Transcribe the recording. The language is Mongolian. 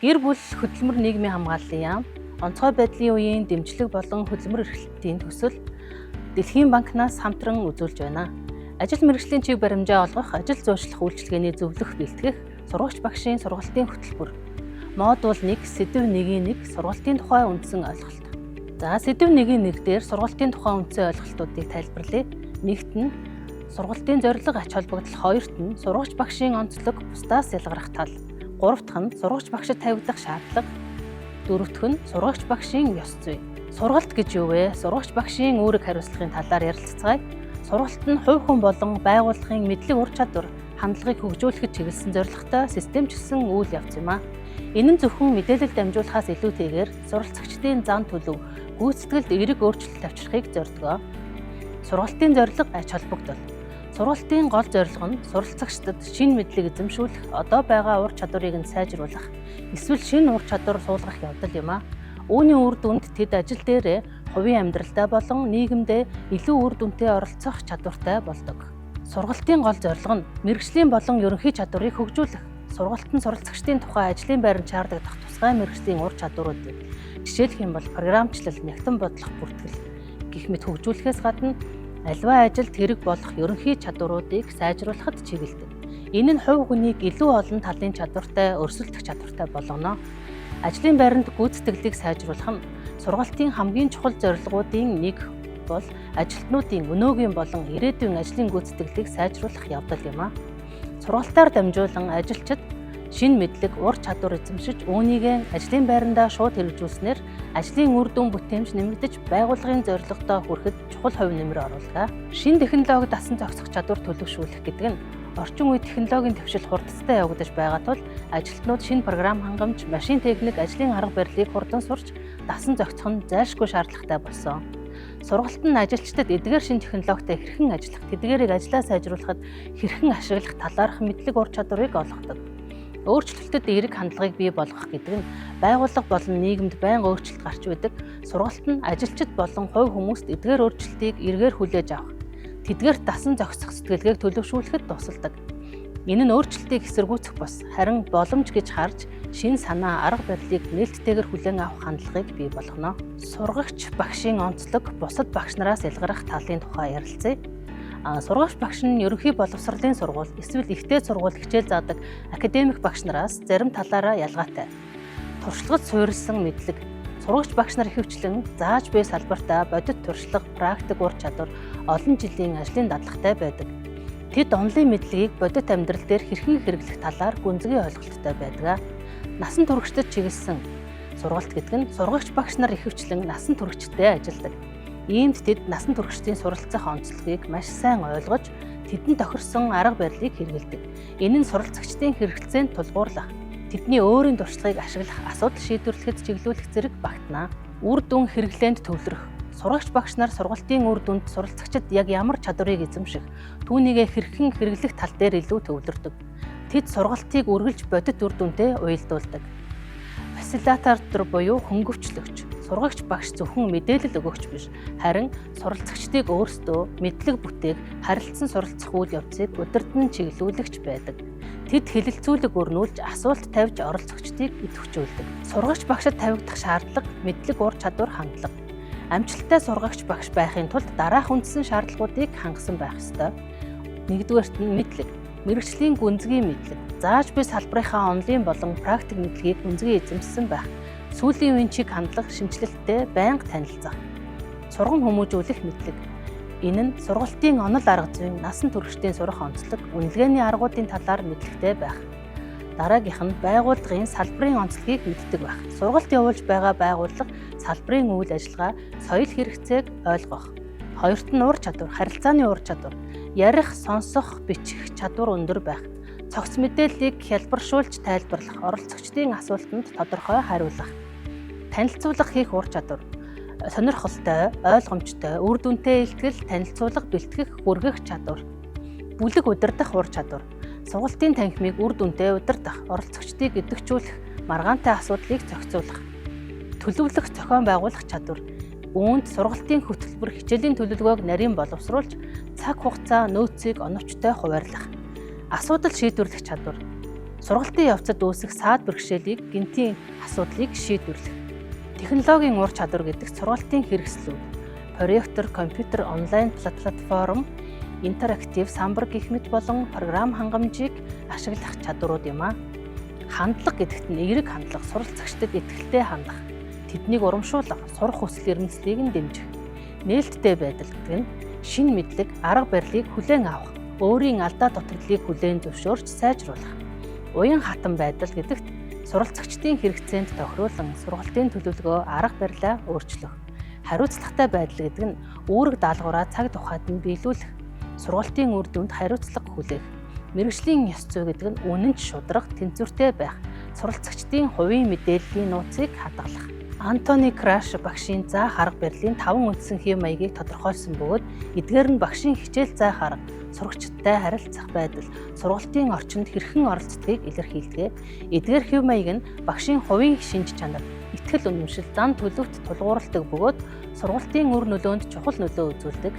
Гэр бүл хөдөлмөр нийгмийн хамгааллын яам, онцгой байдлын үеийн дэмжлэг болон хөдөлмөр эрхлэлтийн төсөл Дэлхийн банкнаас хамтран үзүүлж байна. Ажил мэргэжлийн чиг баримжаа олгох, ажил зүйчлэх үйлчилгээний зөвлөх бэлтгэх, сургагч багшийн сургалтын хөтөлбөр. Модуль 1, сэдэв 1-1 сургалтын тухай үндсэн ойлголт. За, сэдэв 1-1 дээр сургалтын тухай үндсэн ойлголтуудыг тайлбарлая. Нэгт нь сургалтын зорилго, ач холбогдол, хоёрт нь сургагч багшийн онцлог, бусдаас ялгарах тал. Гурав дахь нь сургагч багшид тавигдах шаардлага. Дөрөв дэх нь сургагч багшийн ёс зүй. Сургалт гэж юу вэ? Сургагч багшийн үүрэг хариуцлагын талаар ярилцацгаая. Сургалт нь хувь хүн болон байгууллагын мэдлэг ур чадвар, хандлагыг хөгжүүлэхэд чиглэсэн зорилготой системчилсэн үйл явц юм а. Энэ нь зөвхөн мэдээлэл дамжуулахаас илүүтэйгээр суралцагчдын зан төлөв, гүйцэтгэлд эерэг өөрчлөлт авчрахыг зордгоо. Сургалтын зорилго, ач холбогдол. Сургалтын гол зорилго нь суралцагчдад шинэ мэдлэг эзэмшүүлэх, одоо байгаа ур чадварыг нь сайжруулах, эсвэл шинэ ур чадвар суулгах явдал юм а. Үүний үр дүнд тэд ажил дээрээ, хувийн амьдралдаа болон нийгэмдээ илүү үр дүнтэй оролцох чадвартай болдог. Сургалтын гол зорилго нь мэргэжлийн болон ерөнхий чадварыг хөгжүүлэх. Сургалт нь суралцагчдын тухай ажлын байранд шаардлагадах тусгай мэргэжлийн ур чадваруудыг, жишээлэх юм бол програмчлал, нягтан бодлох бүртгэл гэх мэт хөгжүүлэхээс гадна аливаа ажилд хэрэг болох ерөнхий чадваруудыг сайжруулахад чиглэдэг. Энэ нь хувь хүнийг илүү олон талын чадвартай, өрсөлдөх чадвартай болгоно. Ажлын байранд гүйцэтгэлийг сайжруулах нь сургалтын хамгийн чухал зорилгоудын нэг бол ажилтнуудын өнөөгийн болон ирээдүйн ажлын гүйцэтгэлийг сайжруулах явдал юм а. Сургалтаар дамжуулан ажилчид шинэ мэдлэг, ур чадвар эзэмшиж, үүнийгээ ажлын байрандаа шууд хэрэгжүүлснээр ажлын үр дүн, бүтээмж нэмэгдэж, байгууллагын зорилгодоо хүрэхэд чухал хувь нэмэр оруулдаг. Шинэ технологи дасан зохицох чадвар төлөвшүүлэх гэдэг нь орчин үе технологийн дэвшил хурдтай явагдаж байгаа тул ажилтнууд шинэ програм хангамж, машин техник, ажлын арга барилыг хурдан сурч дасан зохицох нь зайлшгүй шаардлагатай болсон. Сургалт нь ажилчдад эдгээр шинэ технологитой хэрхэн ажиллах, тэдгээрийг ажлаа сайжруулахад хэрхэн ашиглах талаарх мэдлэг, ур чадварыг олгодог. Өөрчлөлтөд эерэг хандлагыг бий болгох гэдэг нь байгууллага болон нийгэмд байнга өөрчлөлт гарч байдаг. Сургалт нь ажилчид болон хувь хүмүүст эдгээр өөрчлөлтийг эргээр хүлээж авах, тэдгээрт дасан зохицох сэтгэлгээг төлөвшүүлэхэд тусалдаг. Энэ нь өөрчлөлтийг эсэргүүцэх бус, харин боломж гэж харж шинэ санаа, арга барилыг нээлттэйгээр хүлээн авах хандлагыг бий болгоно. Сургагч багшийн онцлог, бусад багш нараас ялгарах талын тухай ярилцъя. Сургагч багш нь ерөнхий боловсролын сургууль эсвэл их дээд сургууль хичээл заадаг академик багш нараас зарим талаараа ялгаатай. Туршлагад суурилсан мэдлэг. Сургагч багш нар ихэвчлэн зааж буй салбартаа бодит туршлага, практик ур чадвар, олон жилийн ажлын дадлагтай байдаг. Тэд онолын мэдлэгийг бодит амьдрал дээр хэрхэн хэрэглэх талаар гүнзгий ойлголттой байдаг. Насан туршидад чиглэсэн сургалт гэдэг нь сургагч багш нар ихэвчлэн насан туршидтэй ажилладаг. Иймд тэд насан туршидын суралцах онцлогийг маш сайн ойлгож, тэдэнд тохирсон арга барилыг хэрэглэдэг. Энэ нь суралцагчдын хэрэгцээнд тулгуурлах, тэдний өөрийн туршлагыг ашиглах, асуудал шийдвэрлэхэд чиглүүлэх зэрэг багтана. Үр дүн хэрэглээнд төвлөрөх. Сургагч багш нар сургалтын үр дүнд суралцагчид яг ямар чадварыг эзэмших, түүнийгээ хэрхэн хэрэглэх тал дээр илүү төвлөрдөг. Тэд сургалтыг үргэлж бодит үр дүнтэй уялдуулдаг. Фасилитатор буюу хөнгөвчлөгч. Сургагч багш зөвхөн мэдээлэл өгөгч биш, харин суралцагчдыг өөрсдөө мэдлэг бүтээх, харилцан суралцах үйл явцыг удирдан чиглүүлэгч байдаг. Тэд хэлэлцүүлэг өрнүүлж, асуулт тавьж оролцогчдыг идэвхжүүлдэг. Сургагч багшид тавигдах шаардлага, мэдлэг, ур чадвар, хандлага. Амжилттай сургагч багш байхын тулд дараах үндсэн шаардлагуудыг хангасан байх ёстой. Нэгдүгээрт нь мэдлэг. Мэргэжлийн гүнзгий мэдлэг. Зааж буй салбарынхаа онолын болон практик мэдлэгийг гүнзгий эзэмшсэн байх. Сүүлийн үеийн чиг хандлага, шинэчлэлттэй байнга танилцах. Сурган хүмүүжүүлэх мэдлэг. Энэ нь сургалтын онол арга зүйн, насан туршидын сурах онцлог, үнэлгээний аргуудын талаар мэдлэгтэй байх. Дараагийнх нь байгууллагын, салбарын онцлогийг мэддэг байх. Сургалт явуулж байгаа байгууллага, салбарын үйл ажиллагаа, соёл хэрэгцээг ойлгох. Хоёрт нь ур чадвар, харилцааны ур чадвар. Ярих, сонсох, бичих чадвар өндөр байх. Цогц мэдээллийг хялбаршуулж тайлбарлах, оролцогчдын асуултанд тодорхой хариулах. Танилцуулга хийх ур чадвар. Сонирхолтой, ойлгомжтой, үр дүнтэй илтгэл, танилцуулга бэлтгэх, хүргэх чадвар. Бүлэг удирдах ур чадвар. Сургалтын танхимыг үр дүнтэй удирдах, оролцогчдыг идэвхжүүлэх, маргаантай асуудлыг зохицуулах. Төлөвлөх, зохион байгуулах чадвар. Үүнд сургалтын хөтөлбөр, хичээлийн төлөвлөгөөг нарийн боловсруулж, цаг хугацаа, нөөцийг оновчтой хуваарлах. Асуудал шийдвэрлэх чадвар. Сургалтын явцад үүсэх саад бэрхшээлийг, гэнтийн асуудлыг шийдвэрлэх. Технологийн ур чадвар гэдэг сургалтын хэрэгслүүд, проектор, компьютер, онлайн платформ, интерактив самбар гэх мэт болон програм хангамжийг ашиглах чадварууд юм аа. Хандлага гэдэгт нь эерэг хандлага, суралцагчдад итгэлтэй хандах, тэднийг урамшуулах, сурах хүсэл эрмэлзлийг нь дэмжих. Нээлттэй байдал гэдэг нь шинэ мэдлэг, арга барилыг хүлээн авах, өөрийн алдаа дутагдлыг хүлээн зөвшөөрч сайжруулах. Уян хатан байдал гэдэгт суралцагчдын хэрэгцээнд тохируулан сургалтын төлөвлөгөө, арга барилаа өөрчлөх. Хариуцлагатай байдал гэдэг нь үүрэг даалгавраа цаг тухайд нь биелүүлэх, сургалтын үр дүнд хариуцлага хүлээх. Мэргэжлийн ёс зүй гэдэг нь үнэнч, шударга, тэнцвэртэй байх, суралцагчдын хувийн мэдээллийн нууцыг хадгалах. Антони Краш багшийн заах арга барилын 5 үндсэн хэв маягийг тодорхойлсон бөгөөд эдгээр нь багшийн хичээл заах арга, сурагчидтай харилцах байдал, сургалтын орчинд хэрхэн оролцдгийг илэрхийлдэг. Эдгээр хэв маяг нь багшийн хувийн шинж чанар, итгэл үнэмшил, зан төлөвт тулгуурладаг бөгөөд сургалтын үр нөлөөнд чухал нөлөө үзүүлдэг.